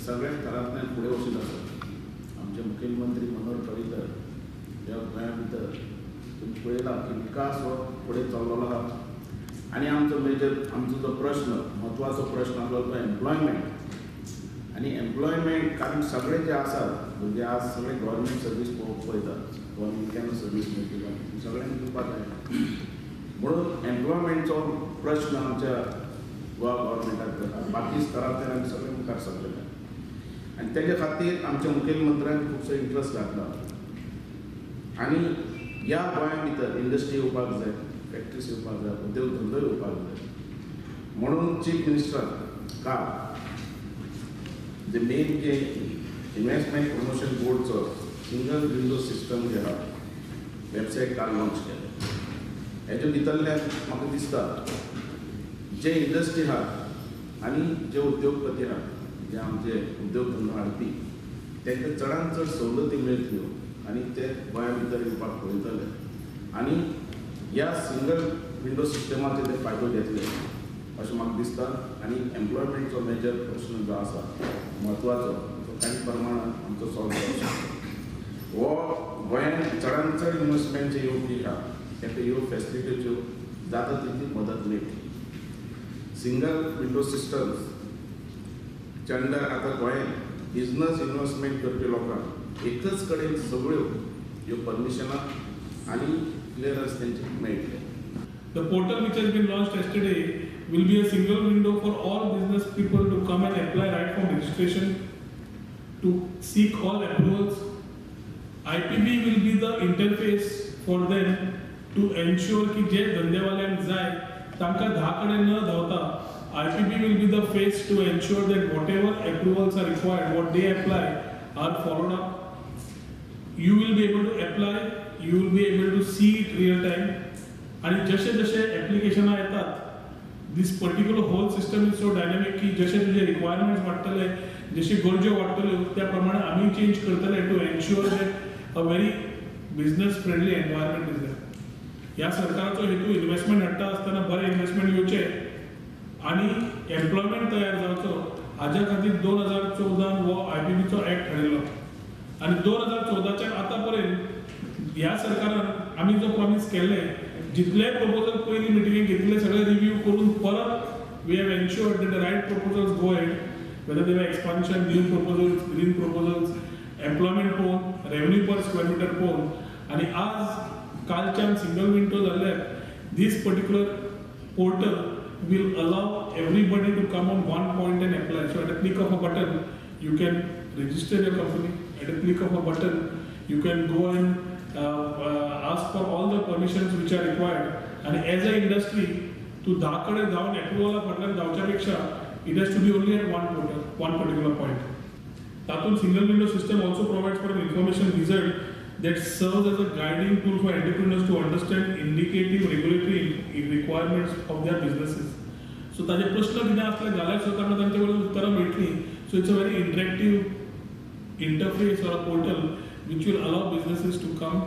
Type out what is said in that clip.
सगळ्या थरांतल्यान फुडें वचीत आसात. आमचे मुखेलमंत्री मनोहर पर्रीकर ह्या गोंया भितर तुमी पळयला की विकास हो फुडें चल्लेलो आहा. आनी आमचो मेजर आमचो जो प्रश्न म्हत्वाचो प्रश्न आसलो तो एम्प्लॉयमेंट. आनी एम्प्लॉयमेंट कारण सगळे जे आसात भुरगे आज सगळे गव्हर्मेंट सर्वीस पळोवंक पळयतात, गव्हर्मेंट केन्ना सर्वीस मेळटली सगळ्यांक दिवपाक जाय. म्हणून एम्प्लॉयमेंटचो प्रश्न आमच्या गोवा गव्हर्मेंटाक जाता. बाकी स्तरांतल्यान आमी सगळे मुखार सरलेले आनी तेजे खातीर आमच्या मुखेलमंत्र्यान खुबसो इंट्रस्ट घातला आनी ह्या गोंया भितर इंडस्ट्री येवपाक जाय, फॅक्ट्रीज येवपाक जाय, उद्योग धंदो येवपाक जाय. म्हणून चीफ मिनिस्टरान काल जे मेन जे इन्व्हेस्टमेंट प्रमोशन बोर्डचो सिंगल विंडो सिस्टम जे आहा वेबसायट काल लॉन्च केले. हेजे भितरल्यान म्हाका दिसता जे इंडस्ट्री आहात आनी जे उद्योगपती आहात, जे आमचे उद्योग धंदो हाडपी, तांकां चडान चड सवलती मेळटल्यो आनी ते गोंया भितर येवपाक पळयतले आनी ह्या सिंगल विंडो सिस्टमाचेर ते फायदो घेतले अशें म्हाका दिसता. आनी एम्प्लॉयमेंटचो मेजर प्रश्न जो आसा म्हत्वाचो तो कांय प्रमाणान आमचो सॉल्व जावंक शकता. हो गोंयांत चडान चड इन्वॅस्टमेंट जे येवपी आहा ताका ह्यो फॅसिलिटीच्यो जाता तितली मदत मेळटली. सिंगल विंडो सिस्टम्सच्या अंडर आतां गोंयांत बिजनस इन्वॅस्टमेंट करपी लोकांक एकच कडेन सगळ्यो ह्यो परमिशनां आनी क्लियरन्स तेंचे मेळटले. The portal which has been launched yesterday will be a single window for all business people to come and apply right from registration to seek all approvals. IPB will be the interface for them to ensure की जे धंदेवाल्यांक जाय तांकां 10 कडेन न धांवता IPB will be the face to ensure that whatever approvals are required, what they apply are followed up. You will be able to apply, you will be able to see it real time. आणि जशे जशे एप्लिकेशनां येतात, this particular whole system is so dynamic की जशे तुजे requirements वाडटले, जशी गरज्यो वाडटल्यो त्या प्रमाणे आमी चेंज करतले to ensure that a very business friendly environment is there. ह्या सरकाराचो हेतू इन्व्हेस्टमेंट हाडटा आसतना बरें इन्व्हेस्टमेंट येवचें आनी एम्प्लॉयमेंट तयार जावचो हाज्या खातीर 2014 हो IPBचो एक्ट हाडिल्लो आनी 2014च्यान आतां पर्यंत ह्या सरकारान आमी जो प्रॉमीस केल्लें जितले प्रपोजल पयलीं मिटिंगेक घेतिल्ले सगळे रिव्यू करून परत we have ensured that the right proposals go ahead, whether they were expansion, new proposals, green proposals, employment पळोवन, रेव्हन्यू पर स्क्वेअर मिटर पळोवन. आनी आज कालच्यान सिंगल विंडो जाल्ल्यान this particular portal will allow everybody to come on one point and apply. So at a click of a button, you can register your company. At a click of a button, you can go and ask for all the permissions which are required. And as an industry, to 10 कडेन धांवन approval फाटल्यान धांवच्या पेक्षा it has to be only at one portal, one particular point. तातूंत single window system also provides for an information wizard that serves as a guiding tool for entrepreneurs to understand indicative regulatory requirements of their businesses. So ताजे प्रश्न कितें आसले जाल्यार सुद्दां तांकां तांचे कडेन उत्तरां मेळटलीं. So it's a very interactive interface or a portal which will allow businesses to come